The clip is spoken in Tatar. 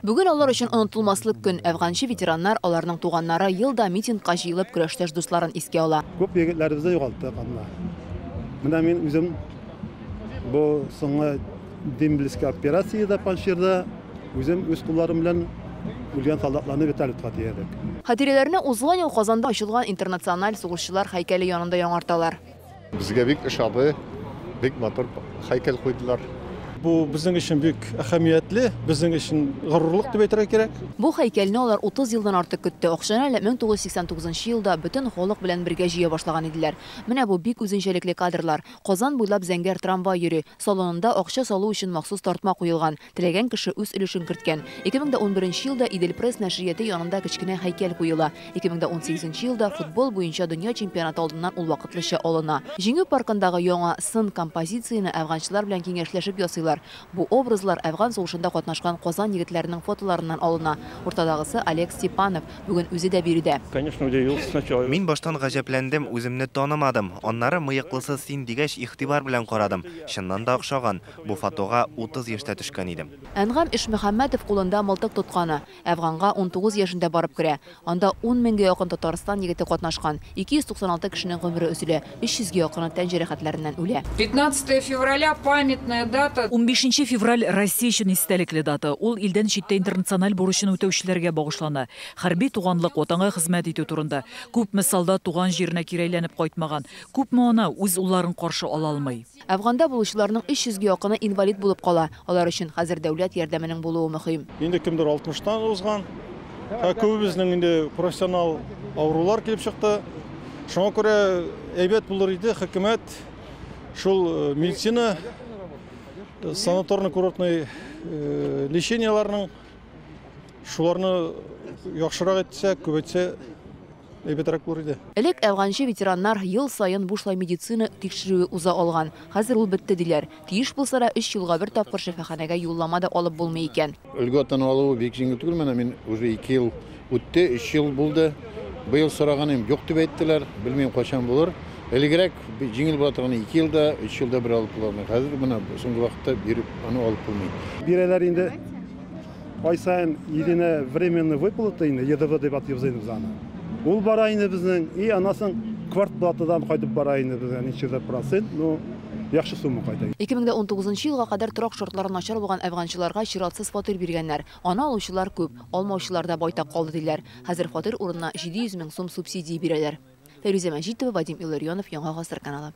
Бүген алар өчен онытылмаслык көн. Әфганчы ветераннар, аларның туганнары ел да митингка җыелып көрәштәш дусларын искә ала. Күп егетләребезне югалттык анда. Менә мин үзем бу соңгы Дембельский операциядә Панджшерда үзем үз кулларым белән үлгән солдатларны вертолетка төядек. Хатирәләрне узган ел Казанда ачылган интернациональ сугышчылар һәйкәле янында яңарталар. Безгә бик ошады, бик матур һәйкәл куйдылар. Бу безнең өчен бик әһәмиятле, безнең өчен горурлык дип әйтергә кирәк. Бу һәйкәлне алар 30 елдан артык көтте. Акчаны әле 1989 елда бөтен халык белән бергә җыя башлаган иделәр. Менә бу бик үзенчәлекле кадрлар. Казан буйлап зәңгәр трамвай йөри. Салонында акча салу өчен махсус тартма куелган. Теләгән кеше үз өлешен керткән. 2011 елда Идел-пресс нәшрияты янында кечкенә һәйкәл куела. 2018 елда футбол буенча дөнья чемпионаты алдыннан ул вакытлыча алына. Җиңү паркындагы яңа сын композицияне әфганчылар белән киңәшләшеп ясыйлар. Бу образлар Әфган сугышында катнашкан Казан егетләренең фотоларыннан алына. Уртадагысы Олег Степанов, бүген үзе дә биредә. Конечно, удивился сначала. Мин баштан гаҗәпләндем, үземне танымадым. Аннары мыеклысы син дигәч, игътибар белән карадым. Чыннан да охшаган. Бу фотога 30 яшьтә төшкән идем. Әнгам Ишмөхәммәтов кулында мылтык тотканы. Әфганга 19 яшендә барып керә. Анда 10 меңгә якын Татарстан егете катнашкан. 296 кешенең гомере өзелә, 300 гә якыны тән җәрәхәтләреннән үлә. 15 февраля памятная дата. 15 февраль Россия өчен истәлекле дата. Ул илдән читтә интернациональ бурычын үтәүчеләргә багышлана. Хәрби туганлык, ватанга хезмәт итү турында. Күпме солдат туган җиренә кире әйләнеп кайтмаган, күпме ана үз улларын каршы ала алмый. Әфганда булучыларның 300 гә якыны инвалид булып кала. Алар өчен хәзер дәүләт ярдәменең булуы мөһим. Инде кемдер 60-тан узган. Ә күбебезнең инде профессионал авырулар килеп чыкты. Шуңа күрә әйбәт булыр иде хөкүмәт шул медицина, санаторно-курортный лечениеларның шуларны яхшырак итсә, күбәйтсә әйбәтрәк булыр иде. Элек әфганчы ветераннар ел саен бушлай медицина тикшерүе уза алган. Хәзер ул бетте диләр. Тиеш булса да 3 елга бер тапкыр шифаханәгә юллама да алып булмый икән. Льготаны алуы бик җиңел түгел. Менә мин уже 2 ел үтте, 3 ел булды. Быел сораган идем, юк дип әйттеләр. Белмим кайчан булыр. Элегрәк җиңел була торган 2 елда, 3 елда бер алып була. Хәзер менә соңгы вакытта биреп аны алып булмый. Бирәләр инде ай саен единая временная выплата инде, ЕДВ дип атыйбыз инде без аны. Ул бара инде безнең, и аннан соң квартплатадан кайтып бара инде безгә ничәдер процент, но яхшы сумма кайта. 2019 елга кадәр торак шартлары начар булган әфганчыларга чиратсыз фатир биргәннәр. Аны алучылар күп, алмаучылар да байтак калды диләр. Хәзер фатир урынына 700 мең сум субсидия бирәләр. Фәйрүзә Мәҗитова, Вадим Илларионов, Яңа Гасыр каналы.